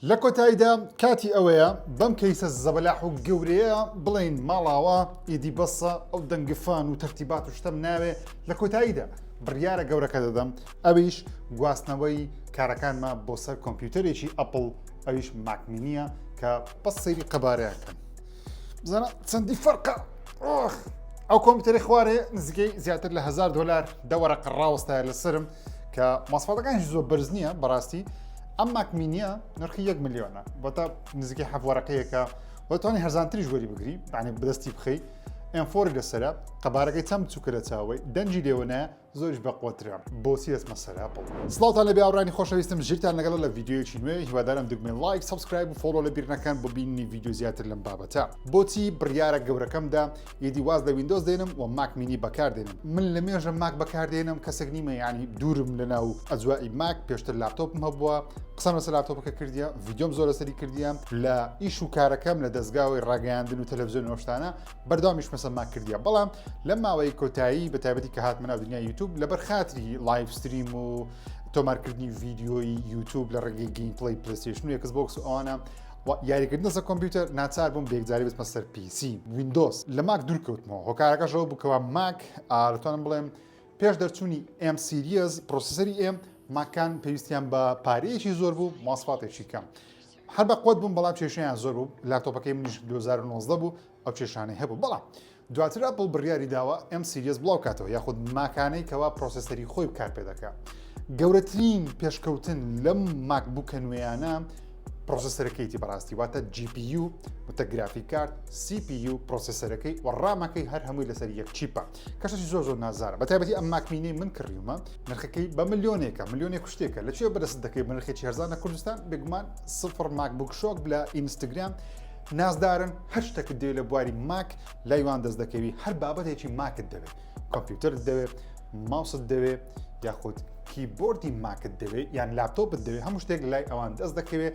لە کۆتاییدا کاتی ئەوەیە بەم case ە زەبەلاح و گەورەیە بڵێین ماڵاوا ئیدی بەسە ئەو دەنگفان و تەرتیبات و شتەم ناوێ لە کۆتاییدا بڕیارە گەورەکە دەدەم ئەویش گواستنەوەی کارەکانمە بۆ سەر کۆمپیوتەرێکی ئەپڵ ئەویش Mac mini یە کە بەس سەیری قەبارەیان کەن بزانە چەندی فەرقە ئۆخ ئەو کۆمپیوتەری خوارێ نزیکەی زیاتر لە 1000 دلار دەوەرەقە ڕاوەستایە لەسرم کە ماسفاتەکانیش زۆر بەرز نییە بەڕاستی ئەم Mac mini یە نرخی یەک ملیۆنە بەتا نزیکەی حەف وەرەقەیەکە وەتوانی هەرزانتریش وەری بگری یعنی بەدەستی بخەی M4 ی لەسرە قەبارەکەی چەند بچووکە لە چاوەی دەنگی لێوە زۆریش بەقوەترە بۆچی دەچمە سەر ئەپڵ سڵاوتان لە بیاوڕانی خۆشەویستم ژیرتان لەگەڵ لە ڤیدیۆیەکی نوێ هیوادارم دگمەی like subscribe و follow لە بیر نەکەن بۆ بینینی ڤیدیۆ زیاتر لەم بابەتە بۆچی بڕیارە گەورەکەمدا ئیدی واز لە ویندۆز دێنم و Mac mini بەکاردێنم من لە مێژە ماک بەکاردێنم کەسێک نیمە ینی دوورم لە ناو ئەجوایی ماک پێشتر لاپتۆپم هەبووە قسەم لەسەر لاپتۆپەکە کردیە ڤیدیۆم زۆر لەسەری کردیە لە ئیش و کارەکەم لە دەستگاوی ڕاگەیاندن و تەلەڤزیۆن و شتانە بەردەوامیش مەسە ماک کردیە بەڵام لەم ماوەی کۆتایی بە تایبەتی کە هاتمە ناو دنیای یوتیوب لەبەر خاتری live stream و تۆمارکردنی ڤیدیۆی یوتیوب لە ڕێگەی gameplay پلەیستەیشن و ئێکس بۆکس و ئەوانە و یاریکردن لەسەر کۆمپیوتەر ناچار بووم بەیەکجاری بچمە سەر PC ویندۆز لە ماک دوور کەوتمەوە هۆکارەکەش ئەوە بوو کەوا ماک دەتوانم بڵێم پێش دەرچوونی M series processor ی M ماکان پێویستیان بە پارەیەکی زۆر بوو ماسفاتێکی کەم هەر بە قوت بووم بەڵام کێشەیان زۆر بوو لاپتۆپەکەی منیش 2019 بوو ئەو کێشانەی هەبوو بەڵام دواتر ئەپڵ بڕیاری داوە M series بڵاو کاتەوە یاخود ماکانەی کەوا processor ی خۆی بکار پێ دەکا گەورەترین پێشکەوتن لەم ماکبووکە نوێیانە processor ەکەیتی بەڕاستی واتە GPU وتە graphic card CPU processor ەکەی و ڕامەکەی هەر هەمووی لەسەر یەک chip ە کەشی زۆر زۆر نازارە بە تایبەتی ئەم Mac mini ی من کڕیومە نرخەکەی بە ملیۆنێکە ملیۆنێک شتێکە لە کوێ بەدەست دەکەی بە نرخێکی هەرزان لە کوردستان بێگومان سفر MacBook Shop لە ئینستاگرام نازدارن هەر شتێکت دەوێت لە بواری ماک لای وان دەست دەکەوی هەر بابەتێکی ماکت دەوێت کۆمپیوتەرت دەوێت ماوست دەوێت یاخود کیبۆردی ماکت دەوێت یان لاپتۆپت دەوێت هەموو شتێک لای ئەوان دەست دەکەوێت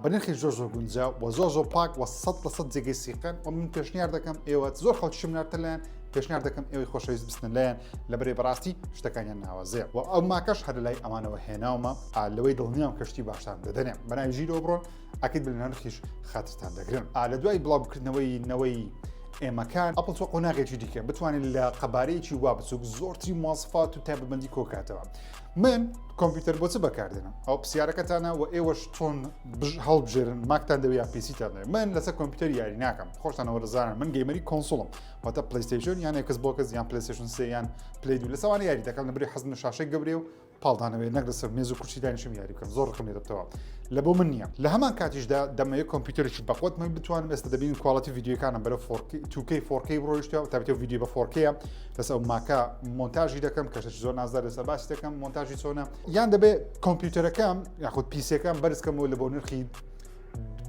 بە نرخی زۆر زۆر گونجا و زۆر زۆر پاک و 100% جێگەی سیقەن و من پێشنیار دەکەم ئێوە زۆر خەڵکیشم نارتە لایەن پێشنیار دەکەم ئێوەی خۆشەویست بستن لایەن لە بەرەی بەڕاستی شتەکانیان ناوازەیە و ئەو ماکەش هەر لای ئەمانەوە هێناومە لەوەی دڵنیام کەشتی باشتان دەدەنێ بەناوی ژیرەوە بڕۆن ئەکید بە نرخیش خاترتان دەگرن. ئا لە دوای بڵاوکردنەوەی نەوەی ئێمەکان ئەپڵ چوە قۆناغێکی دیکە بتوانێت لە قەبارەیەکی وا بچوک زۆرترین مواسفات و تایبەتمەندی کۆکاتەوە. من کۆمپیوتەر بۆ چ بەکاردێنم ئەو پرسیارەکەتانە و ئێوەش چۆن هەڵبژێرن ماکتان دەوێ یان پیسیتان دەوێت من لەسەر کۆمپیوتەر یاری ناکەم خۆشتانەوە دەزانن من gamer ی console م واتە پلیستیشن یان ئێکس بۆکس یان پلیستیشن سێ یان پلی دوو لەسەوانە یاری دەکەم لەبری حەزم لە شاشەی گەورەیە و پاڵدانەوەی نەک لەسەر مێز و کورسی دانیشم یاری بکەم زۆر ڕقم لێ دەبتەوە لە بۆ من نییە لە هەمان کاتیشدا دەمەوێت کۆمپیوتەرێکی بەقوت من بتوانم ئێستا دەبین quality ڤیدیۆکانم بەرە 2K 4K ڕۆیشتە و تابێت ڤیدیۆ بە 4K لەسەر ئەو ماکە مۆنتاژی دەکەم کە شتێکی زۆر نازدار لەسەر باسی دەکەم مۆنتاژی چۆنە یان دەبێت کۆمپیوتەرەکەم یاخود پیسەکەم بەرزکەمەوە لە بۆ نرخی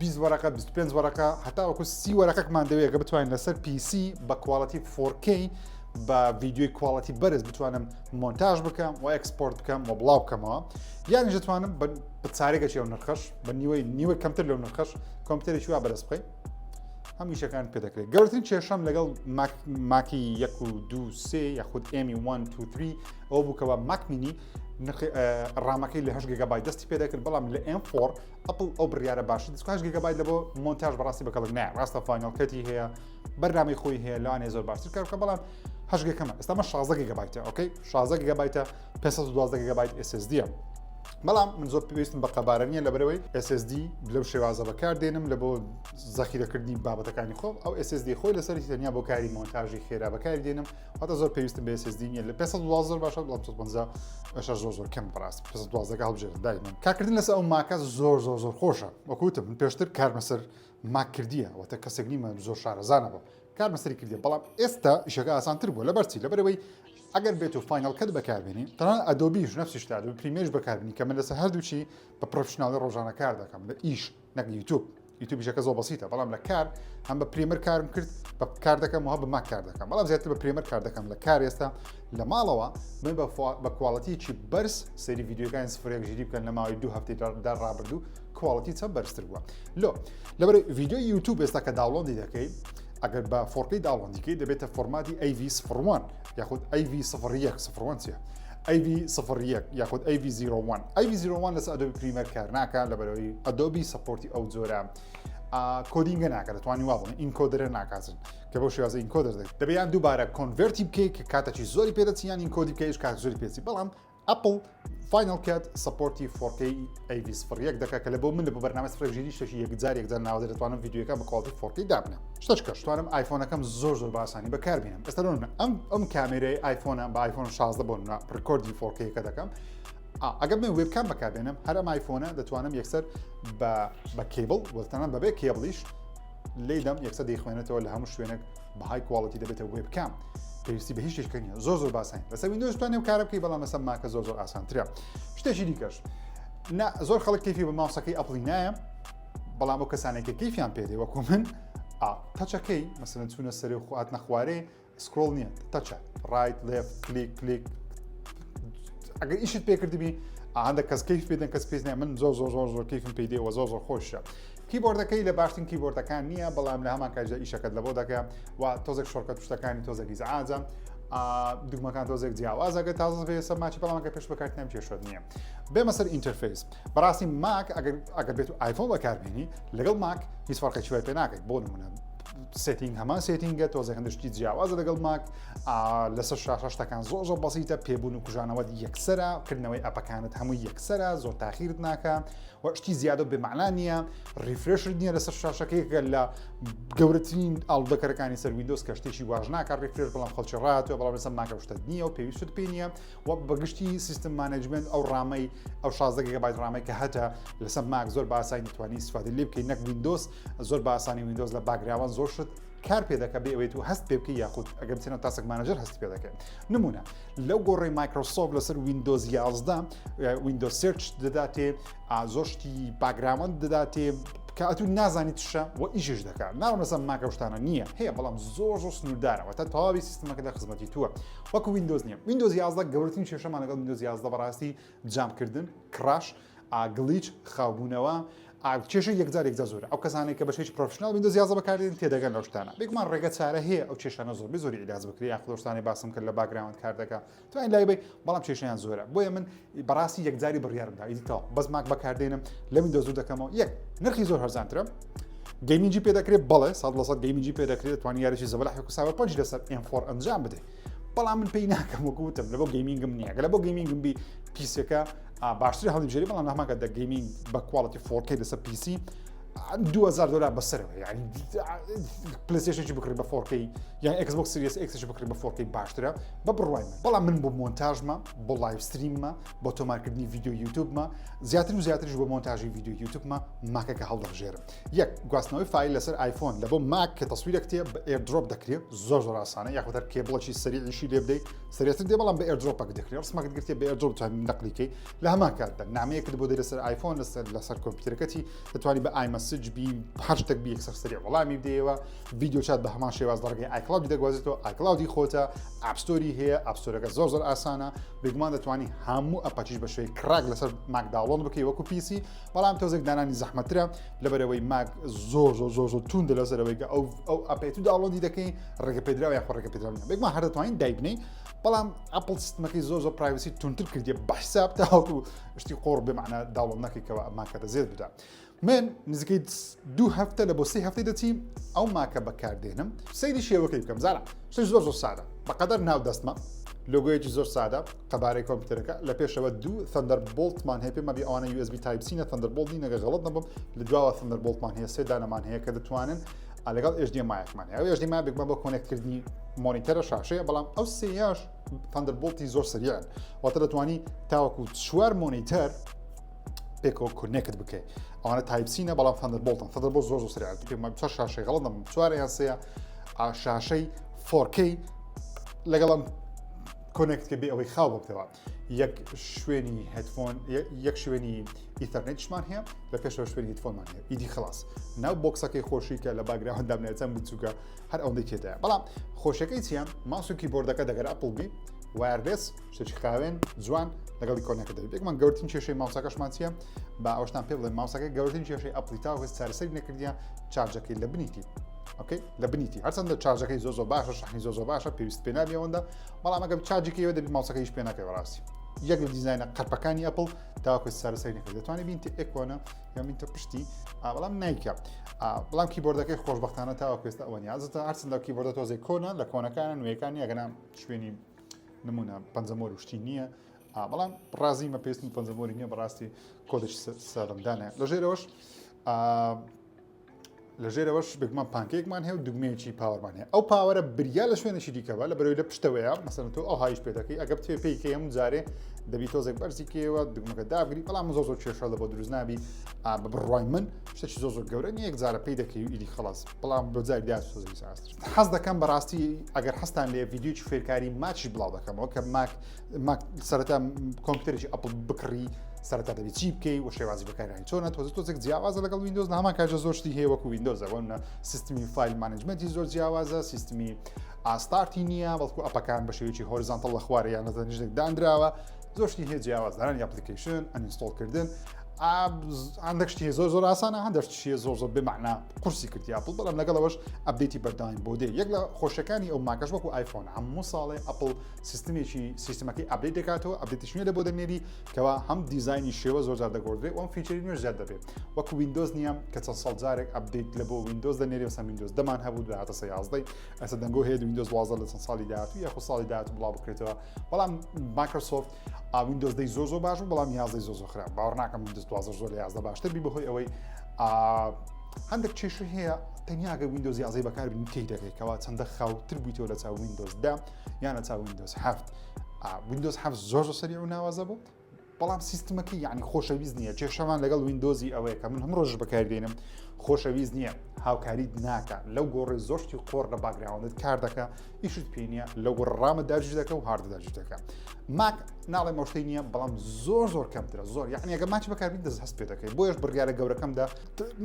20 وەرەقە 25 وەرەقە هەتاوەکو سی وەرەقەکمان دەوێت کە بتوانین لەسەر PC بە quality 4K بە ڤیدیۆی quality بەرز بتوانم مۆنتاژ بکەم و export بکەم و بڵاو بکەمەوە یانیش دەتوانم بە چارێکەکی ئەو نرخەش بە نیوەی نیوەی کەمتر لەو نرخەش کۆمپیوتەرێکی وا بەدەست بخەی هەموو ئیشەکان پێ دەکرێت گەورترین کێشەم لەگەڵ ماکی یەک و دوو سێ یاخود M ی 1 2 3 ئەو بوو کەوا Mac mini ڕامەکەی لە 8 گیگابایت دەستی پێ دەکرد بەڵام لە M4 ئەپل ئەو بڕیارە باشی دەست گیگابایت لە بۆ مۆنتاژ بەڕاستی بەکەڵک نایە ڕاستە Final Cut ی هەیە بەرنامەی خۆی هەیە لەوانەیە زۆر باشتر کار بکە بەڵام هەشت گێکەمە ئێستا مە 16 گیگابایتە okay 16 گیگابایتە 512 گیگابایت SSD بەڵام من زۆر پێویستم بە قەبارە نییە لەبەرەوەی SSD لەو شێوازە بەکاردێنم لە بۆ زەخیرەکردنی بابەتەکانی خۆم ئەو SSD خۆی لەسەر تەنیا بۆ کاری مۆنتاژی خێرا بەکاری دێنم واتە زۆر پێویستم بە SSD نییە لە 512 زۆر باشە بەڵام 150 شەش زۆر زۆر کەم بەڕاست 512 هەڵبژێرن دایمەن کارکردن لەسەر ئەو ماکە زۆر زۆر زۆر خۆشە وەکوتم من پێشتر کارمە سەر ماک کردیە واتە کەسێک نیمە زۆر شارەزانە بم کار مەسەری کردیە بەڵام ئێستا ئیشەکە ئاسانتر بووە لەبەرچی لەبەرەوەی ئەگەر بێت و Final Cut بەکاربێنی تەنان ئەدۆبیش نفسی شتە ئەدۆبی پریمیەرش بەکاربینی کە من لەسەر هەردووچی بە professional ی ڕۆژانە کار دەکەم لە ئیش نەک یوتیوب یوتیوبیشەکە زۆر بەسیتە بەڵام لە کار هەم بە پریمەر کارم کرد بە کار دەکەم و هە بە ماک کار دەکەم بەڵام زیاتر بە پریمەر کار دەکەم لە کار ئێستا لە ماڵەوە من بە quality ێکی بەرز سەیری ڤیدیۆکانی سفرێک ژیری بکەن لە ماوەی دوو هەفتەی دا ڕابردوو quality چەند بەرزتر بووە لۆ لەبەر ڤیدیۆی یوتیوب ئێستا کە download ی دەکەی ئەگەر بە 4K download ی کەی دەبێتە فۆرماتی AV 01 یاخود AV 01 01 چیە؟ AV01 یاخود AV01. AV01 لەسەر Adobe Premiere کار ناکە لەبەرەوەی Adobe support ی ئەو جۆرە coding ە ناکە دەتوانانی وا بڵێن encoder ە ناکاتن کە بەو شێوازە encoder دەکەیت دەبێ یان دووبارە convert ی بکەیت کە کاتێکی زۆری پێدەچی یان encode ی بکەیش کات زۆری پێچی بەڵام Apple Final Cut support ی 4K AV01 دەکات کە لە بۆ من لە بۆ بەرنامە سفرێک ژیری شتێکی یەکجار یەکجار ناوازە دەتوانم ڤیدیۆکە بە quality 4K دابنێم. شتەش کەش توانم ئایفۆنەکەم زۆر زۆر بە ئاسانی بەکاربێنم. ئێستا لۆ نمونە ئەم ئەم کامێرەی ئایفۆنە بە ئایفۆن 16 بۆ نمونە record ی 4K کە دەکەم ئەگەر من webcam بەکاربێنم هەر ئەم ئایفۆنە دەتوانم یەکسەر بە بە کێبڵ وەتەنە بەبێ کێبڵیش لێدەم یەکسەر دەیخوێنێتەوە لە هەموو شوێنێک بە high quality دەبێتە webcam پێویستی بە هیچ شتێک نییە زۆر زۆر باسانی لەسەر ویندۆز توانێ و کارە بکەی بەڵام لەسەر ماکە زۆر زۆر ئاسانترە شتێکی دیکەش نا زۆر خەڵک کەیفی بە ماوسەکەی ئەپڵی نایە بەڵام ئەو کەسانێک کە کەیفیان پێ دێ وەکو من touch ەکەی مەسەلەن چوونە سەرێ و هاتنە خوارێ scroll نییە touch ە right left click click ئەگەر ئیشت پێکردبی هەندێک کەس کەیف پێدەن کەس پێ من زۆر زۆر زۆر زۆر کەیفم پێ دێ و زۆر زۆر خۆشە keyboard ەکەی لە باشترین keyboard ەکان نییە بەڵام لە هەمان کاتدا ئیشەکەت لە بۆ دەکە و تۆزێک shortcut شتەکانی تۆزێک ئیزعاجە دوگمەکان تۆزێک جیاوازەکە تازە بێ سەر ماچی بەڵام کە پێش بەکارتنم کێشت نییە بێمە سەر interface بەڕاستی ماک ئەگەر ئەگەر بێت و ئایفۆن بەکاربێنی لەگەڵ ماک هیچ فەرقێکی وای پێ ناکەیت بۆ نمونە setting هەمان setting ە تۆزێک هەندشتی جیاوازە لەگەڵ ماک لەسەر شاشە شتەکان زۆر زۆر بەسیتە پێبوون و کوژانەوەت یەکسرە کردنەوەی app ەکانت هەموو یەکسرە زۆر تاخیرت ناکە و شتی زیادە بێمەعنا نییە refresh ت نییە لەسەر شاشەکەی کە لە گەورەترین ئاڵودەکەرەکانی سەر ویندۆز کە شتێکی واش ناکە refresh بەڵام خەڵکی ڕاتوە بەڵام لەسەر ماکە شتت نییە و پێویستت پێ نییە و بەگشتی system management ئەو ڕامەی ئەو 16 گیگابایت ڕامەی کە هەتە لەسەر ماک زۆر باسانی دەتوانانی استفادە لێ بکەی نەک ویندۆز زۆر باسانی ویندۆز لە background زۆر شت کار پێ دەکە بێ ئەوەی تو هەست پێ بکەی یاخود ئەگەر بچینە task manager هەست پێ دەکەین نمونە لەو گۆڕی مایکرۆسۆفت لەسەر ویندۆز 11 ویندۆز search دەداتێ زۆر شتی background دەداتێ کە ئەتو نازانیت چشە و ئیشش دەکات ناڵم لەسەر ماکە شتانە نییە هەیە بەڵام زۆر زۆر سنووردارەوە تا تەواوی سیستمەکە لە خزمەتی تووە وەکو ویندۆز نییە ویندۆز 11 گەورەترین کێشەمان لەگەڵ ویندۆز 11 بەڕاستی jam کردن crash glitch خاوبوونەوە کێشە یەکجار یەکجار زۆرە ئەو کەسانێک کە بە شێوەیەکی professional ویندۆز 11 بەکاردێن تێدەگەن لەو شتانە بێگومان ڕێگە چارە هەیە ئەو کێشانە زۆر بێ زۆری عیلاج بکرێ یاخود ئەو شتانەی باسم کرد لە background کار دەکا توانین لای بەی بەڵام کێشەیان زۆرە بۆیە من بەڕاستی یەکجاری بڕیارم دا ئیدی تەواو بەس ماک بەکاردێنم لە ویندۆز دوور دەکەمەوە یەک نرخی زۆر هەرزانترە gaming ی پێ دەکرێت بەڵێ ساڵ لە سەد gaming ی پێ دەکرێت توانی یاریی زەبەلاح وەکو سایبەرپەنک لەسەر M4 ئەنجام بدەیت بەڵام من پێی ناکەم وەکو وتم لە بۆ gaming م نییە گە لە بۆ gaming م بی PC ەکە باشتر هەڵیبژێری بەڵام لە هەمان کاتدا gaming بە quality 4K لەسەر PC 2000 دلار بەسەرەوە یعنی پلەیستەیشنی بکڕی بە 4K یان Xbox Series X بکڕی بە 4K باشترە بە بڕوای من بەڵام من بۆ مۆنتاژمە بۆ live stream مە بۆ تۆمارکردنی ڤیدیۆ یوتوبمە زیاتر و زیاتریش بۆ مۆنتاژی ڤیدیۆ یوتوبمە ماکەکە هەڵدەبژێرم یەک گواستنەوەی file لەسەر ئایفۆن لە بۆ ماک کە تەسویرەک تێ بە AirDrop دەکرێت زۆر زۆر ئاسانە یاخود هەر کێبڵێکی سەریعیشی لێ بدەیت سەریعتر دێ بەڵام بە AirDrop ەک دەکرێت ڕسمەکەت گرتێ بە AirDrop توانی نەقلیکەی لە هەمان کاتدا نامەیەکت بۆ دێ لەسەر ئایفۆن لەسەر لەسەر کۆمپیوتەرەکەتی دەتوانی بە iMessage بی هەر شتێک بی یەکسەر سەریع وەڵامی بدەیەوە video chat بە هەمان شێواز لە ڕێگەی iCloud ی دەگوازێتەوە iCloud ی خۆتە App Store ی هەیە App Store ەکە زۆر زۆر ئاسانە بێگومان دەتوانی هەموو app ەکیش بە شێوەی crack لەسەر ماک download بکەی وەکو PC بەڵام تۆزێک دانانی زەحمەترە لەبەرەوەی ماک زۆر زۆر زۆر زۆر توندە لەسەرەوەی کە ئەو ئەو app ێت و download ی دەکەی ڕێگە پێدراوە یاخۆ ڕێگە پێدراو نییە بێگومان هەر دەتوانین دایبنەی بەڵام ئەپڵ سیستمەکەی زۆر زۆر privacy توندتر کردیە بە حساب تاوەکو شتی قۆڕ بێمانە download نەکەیتەوە ماکە دەزێت بدە من نزیکەی دوو هەفتە لە بۆ سێ هەفتەی دەچی ئەو ماکە بەکاردێنم سەیری شێوەکەی بکەم زارا شتێک زۆر زۆر سادە بەقەدەر ناو دەستمە لۆگۆیەکی زۆر سادە قەبارەی کۆمپیوتەرەکە لە پێشەوە دوو Thunderbolt مان هەیە پێمە بی ئەوانە USB Type C نە Thunderbolt نین ئەگەر غەڵەت نەبم لە دواوە Thunderbolt مان هەیە سێ دانەمان هەیە کە دەتوانن لەگەڵ HDMI مان هەیە ئەو HDMI بێگومان بۆ connect کردنی monitor ە شاشەیە بەڵام ئەو سێیاش Thunderbolt ی زۆر سریعن واتە دەتوانی تاوەکو چوار monitor پێکەوە connect بکەیت ئەوانە Type C نە بەڵام Thunderbolt ن Thunderbolt زۆر زۆر سریع پێم چوار شاشەی غەڵەت نەبم چوار یان سێ شاشەی 4K لەگەڵم connect کە بێ ئەوەی خاو ببتەوە یەک شوێنی headphone یەک شوێنی ئیتەرنێتشمان هەیە لە پێشەوە شوێنی headphone مان هەیە ئیدی خلاص ناو box ەکەی خۆشی کە لە background دامنێت چەند بچووکە هەر ئەوەندەی تێدایە بەڵام خۆشەکەی چییە ماوس و keyboard ەکە دەگەر ئەپڵ بی wireless شتێکی خاوێن جوان لەگەڵی connect دەبێت بێگومان گەورترین کێشەی ماوسەکەشمان چییە با ئەوشتان پێ بڵێم ماوسەکە گەورترین کێشەی ئەپڵی تاوەکو چارەسەری نەکردیە charge ەکەی لە بنیتی okay لە بنیتی هەرچەندە charge ەکەی زۆر زۆر باشە شەحنی زۆر زۆر باشە پێویست پێ نابی ئەوەندە بەڵام ئەگەر charge ی کەیەوە دەبی ماوسەکە هیچ پێ ناکەی بەڕاستی. یەک لە دیزاینە قەرپەکانی ئەپڵ تاوەکو سەرسەری نەکرد دەتوانێت بینتە ئێکۆنە یا بینتە پشتی بەڵام نیکە بەڵام keyboard ەکەی خۆشببختانە تاوەکو ئێستا ئەوە نیە ئازتە هەرچەند لەو keyboard ە تۆزێک کۆنە لە کۆنەکانە نوێیەکانی ئەگەنا شوێنی نمونە پەنجەمۆر و شتی نییە بەڵام ڕازیمە پێستم پەنجەمۆری نییە بەڕاستی کۆدش سەرمدانە لە ژێرەوەش لە ژێرەوەش بێگومان پانکەیەکمان هەیە و دوگمەیەکی power مان هەیە ئەو power ە بریا لە شوێنێکی دیکەوە لە بەرەوەی لە پشتەوەیە مەسەلەن تۆ ئەو هایش پێ دەکەی ئەگە بتێ پێی کەی هەموو جارێ دەبی تۆزێک بەرزی کەیەوە دوگمەکە دابگری بەڵام زۆر زۆر کێشە لە بۆ دروست نابی بە بڕوای من شتێکی زۆر زۆر گەورە نییە یەک جارە پێی دەکەی و ئیدی خلاص بەڵام بۆ جاری داهات تۆزێک ئاستر حەز دەکەم بەڕاستی ئەگەر حەزتان لێ ڤیدیۆی فێرکاری ماچی بڵاو دەکەمەوە کە ماک ماک سەرەتا کۆمپیوتەرێکی ئەپڵ بکڕی سەرەتا دەبێت چی بکەی و شێوازی بەکارهێنانی چۆنە تۆزە تۆزێک جیاوازە لەگەڵ ویندۆز لە هەمان کاتژە زۆر شتی هەیە وەکو ویندۆزە بۆ نموونە سیستمی file management ی زۆر جیاوازە سیستمی start ی نییە بەڵکو app ەکان بە شێوەیەکی horizontal لە خوارە یان لە تەنیشتێک دانراوە زۆر شتی هەیە جیاواز دانانی application uninstall کردن هەندێک شتی زۆر زۆر ئاسانە هەندێک شتی زۆر زۆر بێمەعنا قورسی کردی ئەپڵ بەڵام لەگەڵەوەش update ی بەردەوامی بۆ دێ یەک لە خۆشەکانی ئەو ماکەش وەکو ئایفۆن هەموو ساڵێ ئەپڵ سیستمێکی سیستمەکەی update دەکاتەوە update ش نوێ لە بۆ دەنێری کەوا هەم دیزاینی شێوە زۆر جار دەگۆڕدرێ و ئەم feature ی نوێش زیاد دەبێت وەکو ویندۆز نییە کە چەند ساڵ جارێک update لە بۆ ویندۆز دەنێری وەسە ویندۆز دەمان هەبوو دوای هاتە سە یازدەی ئەسە دەنگۆ هەیە ویندۆز 12 لە چەند ساڵی داهاتوو یاخود ساڵی داهاتوو بڵاو بکرێتەوە بەڵام مایکرۆسۆفت ویندۆز دەی زۆر زۆر باش بوو بەڵام یازدەی زۆر زۆر خراپ باوەڕ ناکەم ویندۆز 12 زۆر لە یازدە باشتر بی بەهۆی ئەوەی هەندێک کێشە هەیە تەنیا گەر ویندۆز یازدەی بەکاربینی تێی دەکەی کەوا چەندە خاوتر بوویتەوە لە چاو ویندۆز دە یان لە چاو ویندۆز هەفت ویندۆز هەفت زۆر زۆر سەریع و ناوازە بوو بەڵام سیستمەکەی یعنی خۆشەویست نییە کێشەمان لەگەڵ ویندۆزی ئەوەیە کە من هەم ڕۆژ بەکاری دێنم خۆشەویست نییە هاوکاریت ناکە لەو گۆڕێ زۆر شتی قۆڕ لە background ت کار دەکە ئیشت پێ نییە لەو گۆڕ RAM ە داگیر دەکە و hard داگیر دەکە ماک ناڵێم ئەو شتەی نییە بەڵام زۆر زۆر کەمترە زۆر یعنی ئەگە ماچ بەکاربی دەست هەست پێ دەکەی بۆیەش بڕیارە گەورەکەمدا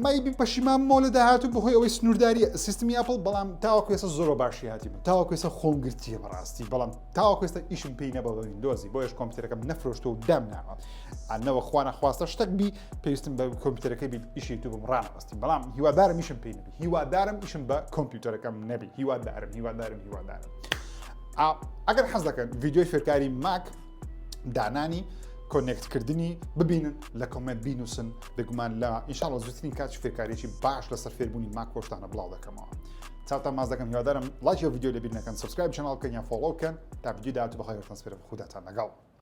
maybe پەشیمان مۆ لە داهاتوو بەهۆی ئەوەی سنوورداری سیستمی ئەپڵ بەڵام تاوەکو ئێستا زۆر باشی هاتی من تاوەکو ئێستا خۆم گرتیە بەڕاستی بەڵام تاوەکو ئێستا ئیشم پێی نەبە بە ویندۆزی بۆیەش کۆمپیوتەرەکەم نەفرۆشتووە و دامناوە نەوە خوانە خواستە شتێک بی پێویستم بە کۆمپیوتەرەکەی بیت ئیشی تو بم ڕانەوەستی بەڵام هیوادارم ئیشم پێی نەبی هیوادارم ئیشم بە کۆمپیوتەرەکەم نەبی هیوادارم هیوادارم هیوادارم ئەگەر حەز دەکەن ڤیدیۆی فێرکاری ماک دانانی connect کردنی ببینن لە comment بینوسن بێگومان لە ئینشاڵە زووترین کات فێرکاریی باش لەسەر فێربوونی ماک بۆشتانە بڵاو دەکەمەوە چاوتان ماز دەکەم هیوادارم ڵایکی ڤیدیۆ لەبیر نەکەن subscribe channel بکەن یان follow بکەن تا ڤیدیۆ داهاتوو بەخوای گەورەتان سپێرم خوداتان لەگەڵ.